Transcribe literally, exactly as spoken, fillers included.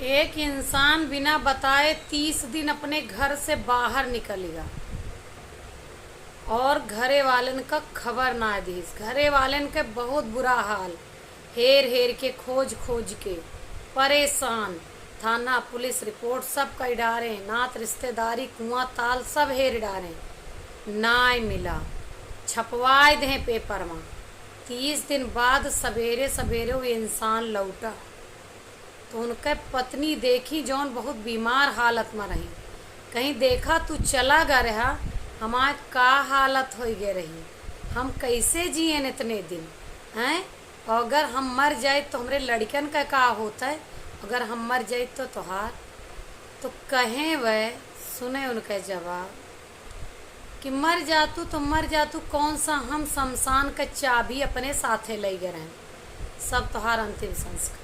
एक इंसान बिना बताए तीस दिन अपने घर से बाहर निकल गया और घरे वालन का खबर ना दिस। घरे वालन के बहुत बुरा हाल, हेर हेर के, खोज खोज के परेशान। थाना, पुलिस रिपोर्ट सब कई डारे, नात रिश्तेदारी, कुआं ताल सब हेर डारे, नाय मिला। छपवाए दे पेपर में। तीस दिन बाद सबेरे सबेरे वो इंसान लौटा। तो उनके पत्नी देखी, जौन बहुत बीमार हालत में रही। कहीं, "देखा, तू चला गा रहा, हमार का हालत होइ गए रही, हम कैसे जियन इतने दिन, हैं? और अगर हम मर जाए तो हमरे लड़कन का का होत है? अगर हम मर जाए तो तोहार?" तो कहे वह, सुने उनका जवाब कि, "मर जातू तो मर जातू, कौन सा हम शमशान का चाबी अपने साथे लइ गए रहें, सब तोहार अंतिम संस्कार।"